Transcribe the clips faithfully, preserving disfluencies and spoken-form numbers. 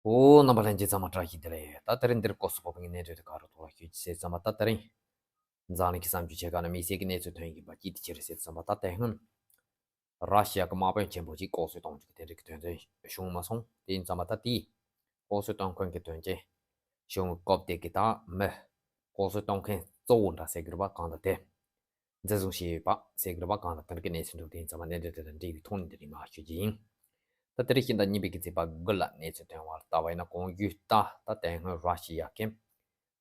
ཨོ། རྣམ་པ་ལྷན་རྒྱས་ཚང་མ་བཀྲ་ཤིས་བདེ་ལེགས། ད་དེ་རིང་འདིར་སྐོར་སུ་བབས་པའི་གནས་ཚུལ་དེ་ག་རུ་ཐོག་ལ་ཤོད་ཀྱི་ཟེར་ཙམ་པ། ད་དེ་རིང་འཛམ་གླིང་གི་བསམ་རྒྱུ་ཆེ་ཁག་ན་དམིགས་བསལ་གྱི་གནས་ཚུལ་ཐོན་ཡིན་པ་ཅིག་དེ་ཅི་རེད་ཟེར་ཙམ་པ། ད་དེ་སྔོན་ར་ཤི་ཡ་གི་དམག་དཔོན་ཆེན་པོ་ཅིག་ལྐོག་གསོད་གཏོང་རྒྱུ་གི་དེ་འདྲ་གི་དོན་ཚན་བྱུང་མ་སོང་། དེ་ཡིན་ཙམ་པ་ད་དེའི་ལྐོག་གསོད་གཏོང་མཁན་གྱི་དོན་རྐྱེན་བྱུང་བའི་སྐབས་དེ་གི་ད་མི་ལྐོག་གསོད་གཏོང་མཁན་གཙོ་བོ་འདྲ་ཟེར་གི་རེད་པ། གང་ལྟར་དེ་འཛིན་བཟུང་བྱས་ཡོད་པ་ཟེར་གི་རེད་པ། གང་ལྟར་དེ་འདྲ་གི་གནས་ཚུལ་འདུག་དེ་ཡིན་ཙམ་པ་གནད་དོན་དེ་དང་འབྲེལ་བའི་ཐོག་ནས་འདི་རིང་ང་ཞུ་རྒྱུ་ཡིན། ད་དེ་རིང་ཕྱི་ཟླ་གཉིས་པའི་གི་ཚེས་པ་དགུ་ལ་གནས་ཚུལ་ཐོན་པ་ལ་ལྟ་བ་ཡིན་ན། གོང་ཞུས་ལྟར་ད་དེ་སྔོན་ར་ཤི་ཡ་གི་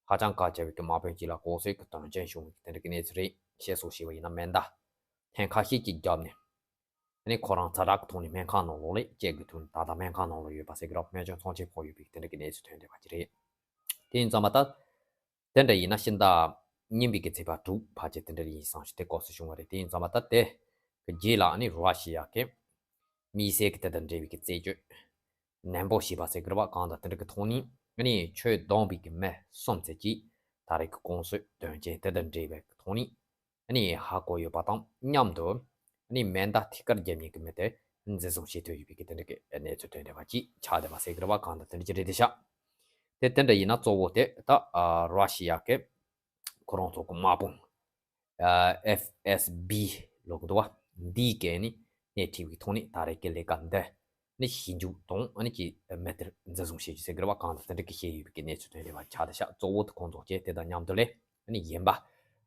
ཧ་ཅང་ཁ་ཆེ་བའི་གི་དམག་དཔོན་གཅིག་ལ་ལྐོག་གསོད་ཀྱི་དོན་རྐྱེན་བྱུང་བའི་དེ་འདྲ་གི་གནས་ཚུལ་རེད། བཤད་སྲོལ་ཞེས་པ་ཡིན་ན་མེ་མདའ་ཐེངས་ཁ་ཤས་ཀྱིས་བརྒྱབ་ནས། ཨ་ནི་ཁོ་རང་ཚ་དྲག་གི་ཐོག་ནས་སྨན་ཁང་ནང་ལོགས་ལ་བསྐྱལ་དགོས་ཐུག་ནས་ད་ལྟ་སྨན་ཁང་ནང་ལོགས་ཡོད་པ་ཟེར་གི་རེད། སྨན་བཅོས་ཚབས་ཆེན་ཕོག་ཡོད་པའི་དེ་འདྲ་གི་གནས་ཚུལ་ཐོན་བསྡད་པ་ཅིག་རེད། དེ་ཡིན་ཙམ་པ་ད་དེ་འདྲ་ཡིན་ན་ཕྱི་ཟླ་གཉིས་པའི་གི་ཚེས་པ་དྲུག་ཕལ་ཆེར་དེ་འདྲ་ཡིན་བསམ་ཞིག་དེ་སྐབས་སུ་བྱུང་བ་རེད། དེ་ཡིན་ཙམ་པ་ད་དེ་གི་རྗེས་ལ་ཨ་ནི་ར་ཤི་ཡ་གི་དམིགས་བསལ་གྱི་དེ་དང་འབྲེལ་བའི་གི་རྩད་གཅོད་ནན་པོ་བྱས་པ་ཟེར་གི་རེད་པ། གང་ལྟར་དེ་འདྲ་གི་ཐོག་ནས་ཨ་ནི་ཆོས་སྡོམ་པའི་གི་མི་གསུམ་ཙམ་གྱིས་ད་རེས་ཀྱི་ལྐོག་གསོད་དོན་རྐྱེན་དེ་དང་འབྲེལ་བའི་གི་ཐོག་ནས་ཨ་ནི་ཧ་གོ་ཡོད་པ་དང་མཉམ་དུ་ཨ་ནི་མེ་མདའ་ཐད་ཀར་རྒྱབ་མཁན་གྱི་མི་དེ་འཛིན་བཟུང་བྱེད་ཐུབ་ཡོད་པའི་གི་དེ་འདྲ་གི་གནས་ཚུལ་ཐོན་བསྡད་པ་ཅིག་ཆགས་བསྡད་པ་ཟེར་གི་རེད་པ། གང་ལྟར་དེ་འདྲ་ཅིག་རེད་དེ་ཤག་དེ་དེ་འདྲ་ཡིན་ན་གཙོ་བོ་དེ་ད་ཨ་ར་ཤི་ཡ་གི་ཁོ་རང་ཚོ་གི་དམག་དཔུང་ཨ་ཨེཕ་ཨེས་བི་ལབ་གི་འདུག་པ། འདིའི་སྐད་ནི་སྣེ་ཁྲིད་པའི་ཐོག་ནས་ད་རེས་ཀྱི་ལས་ཀ་འདི་ནི་ཞིབ་འཇུག་དང་ཨ་ནི་ཀྱི་མི་དེར་འཛིན་བཟུང་བྱེད་རྒྱུ་ཟེར་གི་རེད་པ། གང་ལྟར་དེ་འདྲ་གི་བཤད་ཡོད་པའི་གི་གནས་ཚུལ་ཐོན་བསྡད་པ་ཆགས་བསྡད་ཤག་གཙོ་བོ་དེ་ཁོང་ཚོ་བྱས་དེ་དང་མཉམ་དུ་ལས་ཨ་ནི་གཞན་པ་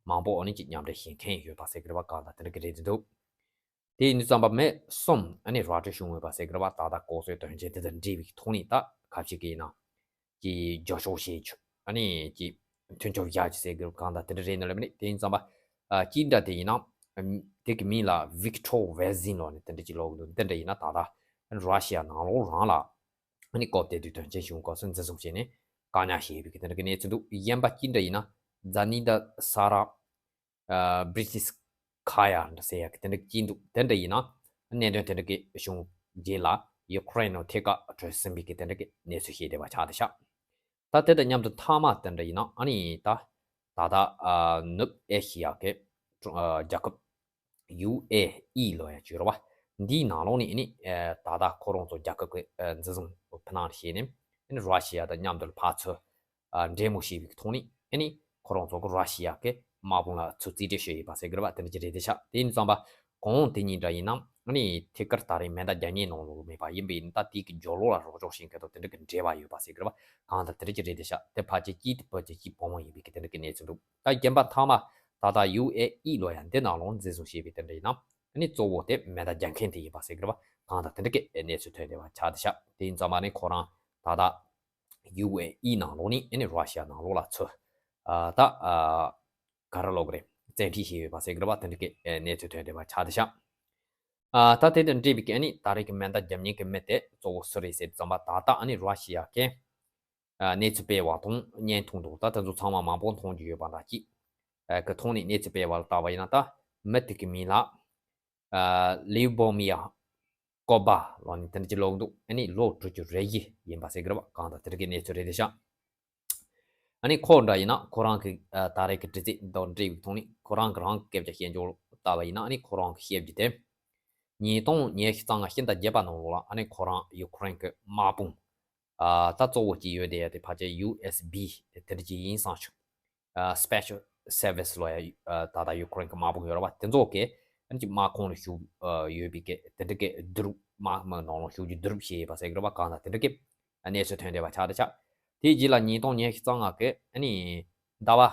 མང་པོ་ཨ་ནི་ཀྱི་མཉམ་འབྲེལ་བྱེད་མཁན་ཡོད་པ་ཟེར་གི་རེད་པ། གང་ལྟར་དེ་འདྲ་གི་རེད་འདུག་དེ་ཡིན་དུས་ཙམ་པ་མི་གསུམ་ཨ་ནི་ར་སྤྲོད་བྱུང་ཡོད་པ་ཟེར་གི་རེད་པ། ད་ལྟ་ལྐོག་གསོད་དོན་རྐྱེན་དེ་དང་འབྲེལ་བའི་ཐོག་ནས་ད་ཁ་ཤས་ཀྱིས་ཡིན་ན་ཀྱི་རྒྱབ་སྐྱོར་བྱེད་ཆོག་ཨ་ནི་ཀྱི་མཐུན་ཕྱོགས་བཞག་ཆོག་ཟེར་གི་རེད། གང་ལྟར་དེ་འདྲ་རེད་ནི་ལབ་ནི། དེ་ཡིན་ཙམ་པ་ཨ་ཅི་འདྲ་དེ་ཡིན་ན་ཨ་དེ་གི་མིང་ལ་ཝིག་ཊོར་ཝེ་ཟིན་ལབ་ནི་དེ་འདྲ་ཅིག་ལབ་གི་འདུག་དེ་འདྲ་ཡིན་ན་ད་ལྟ་ར་ཤི་ཡ་ནང་ལོགས་རང་ལ་ཨ་ནི་སྐབས་དེ་དུས་དོན་རྐྱེན་བྱུང་སྐབས་སུ་འཛིན་བཟུང་བྱས་ནས་བཀག་ཉར་བྱས་ཡོད་པའི་གི་དེ་འདྲ་གི་གནས་ཚུལ་འདུག་གཞན་པ་ཅི་འདྲ་ཡིན་ན་ཛ་ནི་ད་ས་ར་ཨ་བྷི་རི་ཊི་ཤི་ཁ་ཡ་འདྲ་ཟེར་ཡ་གི་དེ་འདྲ་ཅིག་འདུག་དེ་འདྲ་ཡིན་ན་གནད་དོན་དེ་འདྲ་གི་བྱུང་རྗེས་ལ་ཡུ་ཀེ་རེན་ནང་ཐད་ཀར་བྲོས་ཟིན་པའི་གི་དེ་འདྲ་གི་གནས་ཚུལ་ཤེས་བདེ་བ་ཆགས་བསྡད་ཤག་ད་དེ་དང་མཉམ་དུ་མཐའ་མ་དེ་འདྲ་ཡིན་ན་ཨ་ནི་ད་ད་ལྟ་ཨ་ནུབ་ཨེ་ཤི་ཡ་གི་ཨ་རྒྱལ་ཁབ་ཡུ་ཨེ་ཨི་ལབ་ཡ་ཅིག་ཡོད་རེད་པ། འདིའི་ནང་ལོགས་ནས་ཨ་ནི་ཨ་ད་ལྟ་ཁོ་རང་ཚོ་རྒྱལ་ཁབ་ཀྱི་ཨ་འཛིན་བཟུང་ཕུད་ནང་བྱས་ནས་ཨ་ནི་ར་ཤི་ཡ་དང་མཉམ་དུ་ཕར་ཚུར་ཨ་འབྲེལ་མོལ་བྱས་པའི་ཐོག་ནས་ཨ་ནི་ཁོ་རང་ཚོ་གི་ར་ཤི་ཡ་གི་དམག་དཔུང་ལ་ཚུར་རྩིས་སྤྲོད་བྱས་ཡོད་པ་ཟེར་གི་རེད་པ། དེ་འདྲ་ཅིག་རེད་དེ་ཤག་དེ་ཡིན་ཙམ་པ་གོང་དེ་གཉིས་འདྲ་ཡིན་ན་ཨ་ནི་ཐད་ཀར་ད་རེས་མེ་མདའ་རྒྱག་མཁན་ནང་ལོགས་མེད་པ་ཡིན་པ་ཡིན་ན་ད་དེ་གི་རྒྱབ་ལོགས་ལ་རོགས་སྐྱོར་བྱེད་མཁན་དང་དེ་འདྲ་གི་འབྲེལ་བ་ཡོད་པ་ཟེར་གི་རེད་པ། གང་ལྟར་དེ་འདྲ་ཅིག་རེད་དེ་ཤག་དེ་ཕལ་ཆེར་གཅིག་དེ་ཕལ་ཆེར་གཅིག་བུ་མོ་ཡིན་པའི་གི་དེ་འདྲ་གི་གནས་ཚུལ་འདུག་ད་རྒྱན་པ་མཐའ་མ་ད་ལྟ་ཡུ་ཨེ་ཨི་ལབ་ཡ་འདི་ནང་ལོགས་འཛིན་བཟུང་བྱས་པའི་དེ་འདྲ་ཡིན་ན་ཨ་ནི་གཙོ་བོ་དེ་མེ་མདའ་རྒྱག་མཁན་དེ་ཡིན་པ་ཟེར་གི་རེད་པ། གང་ལྟར་དེ་འདྲ་གི་གནས་ཚུལ་ཐོན་བསྡད་པ་ཆགས་བསྡད་ཤག་དེ་ཡིན་ཙམ་པ་ཨ་ནི་ཁོ་རང་ད་ལྟ་ཡུ་ཨེ་ཨི་ནང་ལོགས་ནས་ཨ་ནི་ར་ཤི་ཡ་ནང་ལོགས་ལ་ཚུར་ཨ་ད་ཨ་ག་རེ་ལབ་དགོས་རེད། བཙན་ཁྲིད་བྱས་ཡོད་པ་ཟེར་གི་རེད་པ། དེ་འདྲ་གི་གནས་ཚུལ་ཐོན་བསྡད་པ་ཆགས་བསྡད་ཤག་ཨ་ད་དེ་དང་འབྲེལ་བའི་གི་ཨ་ནི་ད་རེས་ཀྱི་མེ་མདའ་རྒྱབ་མཁན་གྱི་མི་དེ་གཙོ་བོ་སུ་རེད་ཟེར་ཙམ་པ་ད་ལྟ་ཨ་ནི་ར་ཤི་ཡ་གི་ཨ་གནས་ཚུལ་སྤེལ་བ་དང་བརྙན་ཐུང་དང་ད་དེ་ཚོ་ཚང་མ་མང་པོ་མཐོང་རྒྱུ་ཡོད་པ་འདྲ་ཅིག་ཨ་གི་ཐོག་ནས་གནས་ཚུལ་སྤེལ་བ་ལ་ལྟ་བ་ཡིན་ན་ད་མི་དེ་གི་མིང་ལ་ཨ་ལིའུ་བོ་མི་ཡ་ཀོ་པ་ལབ་ནས་དེ་འདྲ་ཅིག་ལབ་འདུག་ཨ་ནི་ལོ་དྲུག་ཅུ་རེ་བཞི་ཡིན་པ་ཟེར་གི་རེད་པ། གང་ལྟར་དེ་འདྲ་གི་གནས་ཚུལ་རེད་དེ་ཤག་ཨ་ནི་ཁོ་འདྲ་ཡིན་ན་ཁོ་རང་གི་ཨ་ད་རེས་ཀྱི་དྲི་རྩད་དང་འབྲེལ་བའི་ཐོག་ནས་ཁོ་རང་གི་རང་གི་སྐད་ཆ་བཤད་རྒྱུ་ལ་ལྟ་བ་ཡིན་ན་ཨ་ནི་ཁོ་རང་གི་བཤད་རྒྱུ་དེ་ཉིས་སྟོང་ཉི་ཤུ་རྩ་ལྔ་ཕྱི་ཟླ་བརྒྱད་པ་ནང་ལོགས་ལ་ཨ་ནི་ཁོ་རང་ཡུ་ཀེ་རེན་གྱི་དམག་དཔུང་ཨ་ད་གཙོ་བོ་གཅིག་ཡོད་བསྡད་ཡ་དེ་ཕལ་ཆེར་ཡུ་ཨེས་བི་དེ་འདྲ་ཅིག་ཡིན་བསམ་བྱུང་། ཨ་སི་པེ་ཤལ་སར་བི་སི་ལབ་ཡ་ཨ་ད་ལྟ་ཡུ་ཀེ་རེན་གྱི་དམག་དཔུང་ཡོད་རེད་པ། དེ་ཚོ་གི་ཨ་ནི་ཅིག་དམག་ཁོངས་ལ་ཞུགས་ཨ་ཡོད་པའི་གི་དེ་འདྲ་གི་བསྡུ་རུབ་དམག་མི་ནང་ལ་ཞུགས་རྒྱུ་བསྡུ་རུབ་བྱས་ཡོད་པ་ཟེར་གི་རེད་པ། གང་ལྟར་དེ་འདྲ་གི་གནས་ཚུལ་ཐོན་བསྡད་པ་ཆགས་བསྡད་ཤག་དེའི་རྗེས་ལ་ཉིས་སྟོང་ཉི་ཤུ་རྩ་ལྔ་གི་ཨ་ནི་ཟླ་བ་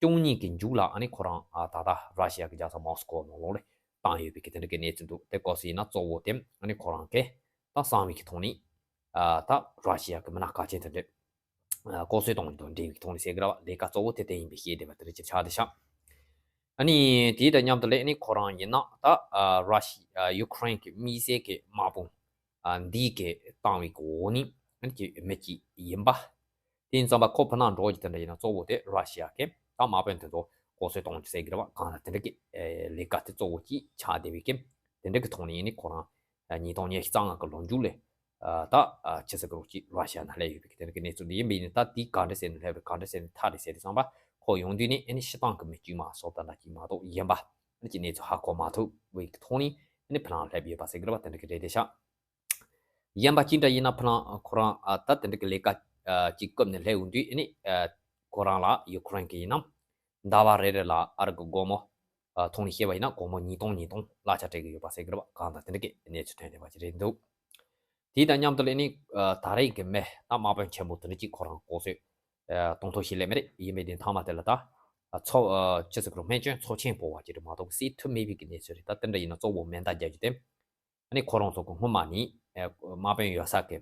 བཅུ་གཉིས་ཀྱི་མཇུག་ལ་ཨ་ནི་ཁོ་རང་ཨ་ད་ལྟ་ར་ཤི་ཡ་གི་རྒྱལ་ས་མོ་སི་ཀོ་ནང་ལོགས་ལ་བཏང་ཡོད་པའི་གི་དེ་འདྲ་གི་གནས་ཚུལ་འདུག་དེ་སྐབས་སུ་ཡིན་ན་གཙོ་བོ་དེ་ཨ་ནི་ཁོ་རང་གི་ད་གསང་བའི་གི་ཐོག་ནས་ཨ་ད་ར་ཤི་ཡ་གི་མི་སྣ་ཁག་ཅན་དེ་འདྲ་ཨ་ལྐོག་གསོད་གཏོང་རྒྱུ་དང་འབྲེལ་བའི་གི་ཐོག་ནས་ཟེར་གི་རེད་པ། ལས་ཀ་གཙོ་བོ་དེ་དེ་ཡིན་པའི་ཤེས་བདེ་བ་དེ་འདྲ་ཅིག་ཆགས་བསྡད་ཤག་ཨ་ནི་དེ་དང་མཉམ་དུ་ལས་ཨ་ནི་ཁོ་རང་ཡིན་ན་ད་ཨ་ར་ཤི་ཨ་ཡུ་ཀེ་རེན་གྱི་དམིགས་བསལ་གྱི་དམག་དཔུང་ཨ་འདི་གི་བཏང་བའི་གི་འོག་ནས་ཨ་ནི་གི་མི་གཅིག་ཡིན་པ། དེ་ཡིན་ཙམ་པ་ཁོ་ཕུ་ནང་འགྲོ་རྒྱུ་དེ་འདྲ་ཡིན་ན་གཙོ་བོ་དེ་ར་ཤི་ཡ་གི་ད་དམག་དཔོན་དེ་ཚོ་ལྐོག་གསོད་གཏོང་རྒྱུ་ཟེར་གི་རེད་པ། གང་ལ་དེ་འདྲ་གི་ཨེ་ལས་ཀ་དེ་གཙོ་བོ་གཅིག་ཆགས་བསྡད་པའི་གི་དེ་འདྲ་གི་ཐོག་ནས་ཡིན་ནི་ཁོ་རང་ཨ་ཉིས་སྟོང་ཉི་ཤུ་རྩ་ལྔ་གི་ལོ་མཇུག་ལ་ཨ་ད་ཨ་ཆི་ཟེར་གི་རོགས་གཅིག་ར་ཤི་ཡ་ནང་སླེབས་ཡོད་པའི་གི་དེ་འདྲ་གི་གནས་ཚུལ་འདི་ཡིན་པ་ཡིན་ན་ད་དེ་ག་འདྲ་ཟེར་ནས་སླེབས་རེད་ག་འདྲ་ཟེར་ནས་ཐར་རེད་ཟེར་དུས་ཙམ་པ་ཁོ་ཡོང་དུས་ནི་ཨ་ནི་སྤྱིར་བཏང་གི་མི་དཀྱུས་མ་བཟོ་ལྟ་འདྲ་གཅིག་མ་གཏོགས་ཡིན་པ་ཨ་ནི་གི་གནས་ཚུལ་ཧ་གོ་མ་ཐུབ་པའི་གི་ཐོག་ནས་ཨ་ནི་ཕུ་ནང་སླེབས་ཡོད་པ་ཟེར་གི་རེད་པ། དེ་འདྲ་གི་རེད་དེ་ཤག་གཞན་པ་ཅི་འདྲ་ཡིན་ན་ཕ་ལང་ཁོ་རང་ཨ་ད་དེ་འདྲ་གི་ལས་ཀ་ཨ་ཅིག་སྐབས་ནས་སླེབས་འོང་དུས་ཨ་ནི་ཨ་ཁོ་རང་ལ་ཡུ་ཁུ་རེན་གི་ཡིན་ན་ཟླ་བ་རེ་རེ་ལ་ཨ་རི་གི་སྒོར་མོ་ཨ་ཐོག་ནས་བཤད་པ་ཡིན་ན་སྒོར་མོ་ཉིས་སྟོང་ཉིས་སྟོང་གླ་ཆ་སྤྲད་ཀྱི་ཡོད་པ་ཟེར་གི་རེད་པ། གང་ལྟར་དེ་འདྲ་གི་གནས་ཚུལ་ཐོན་བསྡད་པ་ཅིག་རེད་འདུག་དེ་དང་མཉམ་དུ་ལ་ཨ་ནི་ཨ་ད་རེས་ཀྱི་མི་ད་དམག་དཔོན་ཆེན་པོ་དེ་འདྲ་ཅིག་ཁོ་རང་ལྐོག་གསོད་ཨ་གཏོང་ཐབས་ཤིག་ལས་མེད་རེད། ཡིན་པའི་དེ་མཐའ་མ་དེ་ལ་ད་ཨ་ཚོ་ཨ་ཅི་ཟེར་གི་རེད། སྨན་སྐྱོན་ཚབས་ཆེན་ཕོག་པ་ཅིག་རེད་མ་གཏོགས་བསད་ཐུབ་མེད་པའི་གི་གནས་ཚུལ་རེད། ད་དེ་འདྲ་ཡིན་ན་གཙོ་བོ་མེ་མདའ་བརྒྱབ་རྒྱུ་དེ། ཨ་ནི་ཁོ་རང་ཚོ་གི་སྔོན་མ་ནས་ཨ་དམག་དཔོན་ཡོད་ས་གི་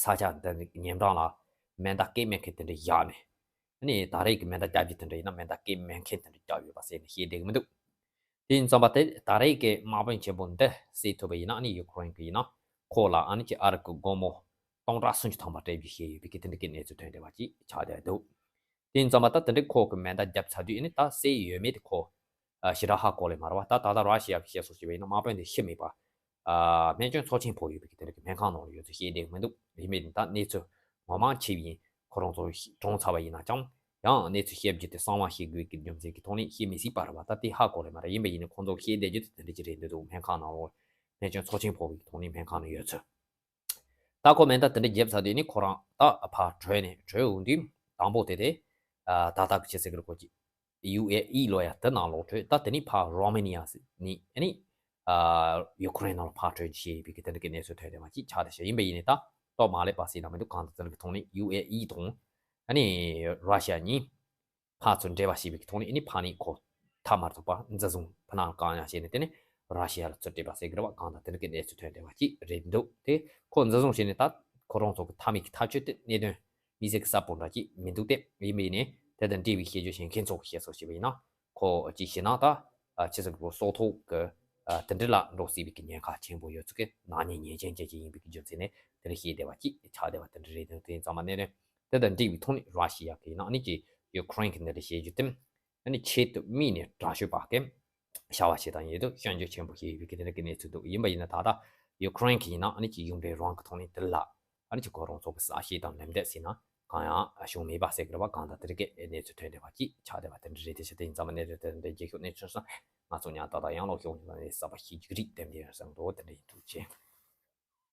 ས་ཆ་འདི་ནི་ཉེ་འགྲམ་ལ་མེ་མདའ་སྐད་མེད་མཁན་དེ་འདྲ་བཞག་ནས། ཨ་ནི་ད་རེས་ཀྱི་མེ་མདའ་བརྒྱབ་རྒྱུ་དེ་འདྲ་ཡིན་ན་མེ་མདའ་སྐད་མེད་མཁན་དེ་འདྲ་བརྒྱབ་ཡོད་པ་ཟེར་ནས་བཤད་བསྡད་ཀྱི་མི་འདུག་དེ་ཡིན་ཙམ་པ་དེ་ད་རེས་ཀྱི་དམག་དཔོན་ཆེན་པོ་འདི་བསད་ཐུབ་པ་ཡིན་ན། ཨ་ནི་ཡུ་ཁུ་རེན་གྱི་ཡིན་ན་ཁོ་ལ་ཨ་ནི་ཅིག་ཨ་རི་གི་སྒོར་མོ་སྟོང་ཕྲག་སུམ་ཅུ་ཐམ་པ་སྤྲད་རྒྱུ་བཤད་ཡོད་པའི་གི་དེ་འདྲ་གི་གནས་ཚུལ་ཐོན་བསྡད་པ་ཅིག་ཆགས་བསྡད་འདུག་དེ་ཡིན་ཙམ་པ་ད་དེ་འདྲའི་ཁོ་གི་མེ་མདའ་བརྒྱབ་ཚར་དུས་ཨ་ནི་ད་བསད་ཡོད་མེད་དེ་ཁོ་ཨ་ཞེ་དྲག་ཧ་གོ་ལེ་མ་རེད་པ། ད་ད་ལྟ་ར་ཤི་ཡ་གི་བཤད་སྲོལ་བྱས་པ་ཡིན་ན་དམག་དཔོན་དེ་ཤི་མེད་པ། ཨ་སྨན་སྐྱོན་ཚབས་ཆེན་ཕོག་ཡོད་པའི་གི་དེ་འདྲ་གི་སྨན་ཁང་ནང་ལ་ཡོད་ཚུལ་བཤད་བསྡད་མི་འདུག་ཡིན་མིན་ད་གནས་ཚུལ་ངོ་མ་ཆེ་བ་ཡིན། ཁོ་རང་ཚོ་གྲོངས་ཚར་བ་ཡིན་ན་ཀྱང་ཡང་གནས་ཚུལ་བཤད་རྒྱུ་དེ་གསང་བ་བཤད་དགོས་ཀྱི་རྒྱུ་མཚན་གྱི་ཐོག་ནས་བཤད་མི་སྲིད་པ་རེད་པ། ད་དེ་ཧ་གོ་ལེ་མ་རེད། ཡིན་པ་ཡིན་ན་ཁོང་ཚོ་བཤད་བསྡད་རྒྱུ་དེ་དེ་འདྲ་ཅིག་རེད་འདུག་སྨན་ཁང་ནང་ལ་སྨན་སྐྱོན་ཚབས་ཆེན་ཕོག་པའི་གི་ཐོག་ནས་སྨན་ཁང་ནང་ཡོད་ཚུལ། ད་ཁོ་མེ་མདའ་དེ་འདྲ་བརྒྱབ་ཚར་དུས་ནི་ཁོ་རང་ད་ཕར་བྲོས་ནས་བྲོས་འོང་དུས་དང་པོ་དེ་དེ་ཨ་ད་ལྟ་གི་ཆི་ཟེར་གི་རེད། ཁོ་ཅིག་ཡུ་ཨེ་ཨི་ལོ་ཡ་དེ་ནང་ལོག་བྲོས། ད་དེ་ནི་ཕར་རོ་མེ་ནི་ཡ་ནི་ཨ་ནི་ཨ་ཡུ་ཁུ་རེན་ནང་ལ་ཕར་བྲོས་བྱས་ཡོད་པའི་གི་དེ་འདྲ་གི་གནས་ཚུལ་ཐོན་བསྡད་པ་ཅིག་ཆགས་བསྡད་ཤག་ཡིན་པ་ཡིན་ནི་ད་ལྟོ་མ་ལེགས་པ་ཟེར་ན་མི་འདུག་གང་ལྟར་དེ་འདྲ་གི་ཐོག་ནས་ཡུ་ཨེ་ཨི་དང་ཨ་ནི་ར་ཤི་ཡ་གཉིས་ཕར་ཚུར་འབྲེལ་བ་བྱས་པའི་གི་ཐོག་ནས་ཨ་ནི་ཕར་ནས་ཁོ་མཐའ་མ་ཐུག་པ་འཛིན་བཟུང་ཕུ་ནང་བཀག་ཉར་བྱས་ནས་དེ་ནས་ར་ཤི་ཡ་ལ་ཚུར་སྤྲད་པ་ཟེར་གི་རེད་པ། གང་ལྟར་དེ་འདྲ་གི་གནས་ཚུལ་ཐོན་བསྡད་པ་ཅིག་རེད་འདུག་དེ་ཁོ་འཛིན་བཟུང་བྱས་ནས་ད་ཁོ་རང་ཚོ་གི་མཐའ་མའི་གི་ཐག་གཅོད་དེ་གནད་དོན་མི་ཟེར་གི་གསལ་པོ་འདྲ་ཅིག་མི་འདུག་སྟེ། ཡིན་པ་ཡིན་ནའི་དེ་དང་འབྲེལ་བའི་སྐད་ཆ་བཤད་མཁན་ཚོ་གི་བཤད་སྲོལ་བྱས་པ་ཡིན་ན། ཁོ་ཅིག་བྱས་ན་ད་ཨ་ཆི་ཟེར་གི་རེད། སྲོག་ཐོག་གི་ཨ་དེ་འདྲ་ལ་འགྲོ་སྲིད་པའི་གི་ཉེན་ཁ་ཆེན་པོ་ཡོད་ཚུལ་གི་ནག་ཉེས་ཉེས་ཅན་ཅན་ཅིག་ཡིན་པའི་གི་རྒྱུ་མཚན་ནས་དེ་འདྲ་བཤད་བསྡད་པ་ཅིག་ཆགས་བསྡད་པ་དེ་འདྲ་རེད། དེ་ཡིན་ཙང་མ་གནད་དོན་དེ་དང་འབྲེལ་བའི་ཐོག་ནས་ར་ཤི་ཡ་གི་ཡིན་ན་ཨ་ནི་ཅིག་ཡུ་ཁུ་རེན་གི་འདི་འདྲ་བཤད་རྒྱུ་དེ་ཨ་ནི་ཆེད་དུ་དམིགས་ནས་དྲག་ཤོས་པ་གི་བྱ་བ་ཞིག་དང་ཡོད་དུ་སྐྱོན་བརྗོད་ཆེན་པོ་ཞིག་ཡོད་པའི་གི་དེ་འདྲ་གི་གནས་ཚུལ་འདུག་ཡིན་པ་ཡིན་ན་ད་ལྟ་ཡུ་ཁུ་རེན་གི་ཡིན་ན་ཨ་ནི་ཅིག་ཡུན་རིང་རང་གི་ཐོག་ནས་དེ་ལ་ཨ་ནི་ཅིག་ཁོ་རང་ཚོ་གི་གསལ་བཤད་དང་ལན་འདེབས་ཟེར་ན་གང་ཡང་བྱུང་མེད་པ་ཟེར་གི་རེད་པ། གང་ལྟར་དེ་འདྲ་གི་གནས་ཚུལ་ཐོན་བསྡད་པ་ཅིག་ཆགས་བསྡད་པ་དེ་འདྲ་རེད། དེ་ཕྱིར་དེ་ཡིན་ཙང་མ་གནད་དོན་དེ་འདྲ་རྒྱལ་ཤོག་གནས་ཚུལ་སོང་ང་ཚོ་ཉག་ཏག་ཏག་ཡང་ལོག་ཤོག་ཉོ་ནས་གསར་པ་ཞིག་ཅིག་རིག་དེ་འདྲ་ཡིན་ཙང་འགྲོ་དེ་འདྲ་ཡིན། ཐུགས་རྗེ་ཆེ།